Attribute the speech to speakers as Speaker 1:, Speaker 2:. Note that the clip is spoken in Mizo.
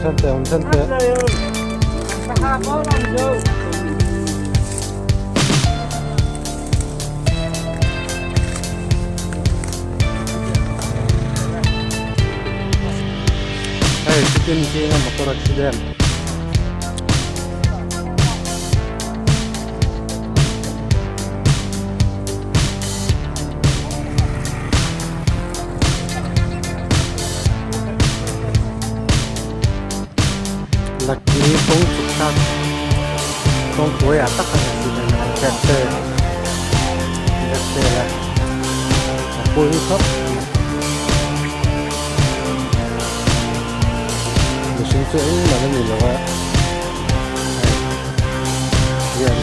Speaker 1: Awm chhan teh, awm chhan teh. Hei chitin zinga motor accident. Lucky kawng chhuk thlak kawngpui ah tak a ni tih a hriat vel a a pui khawp mai mihring chu engmah la ni lo a hei hian.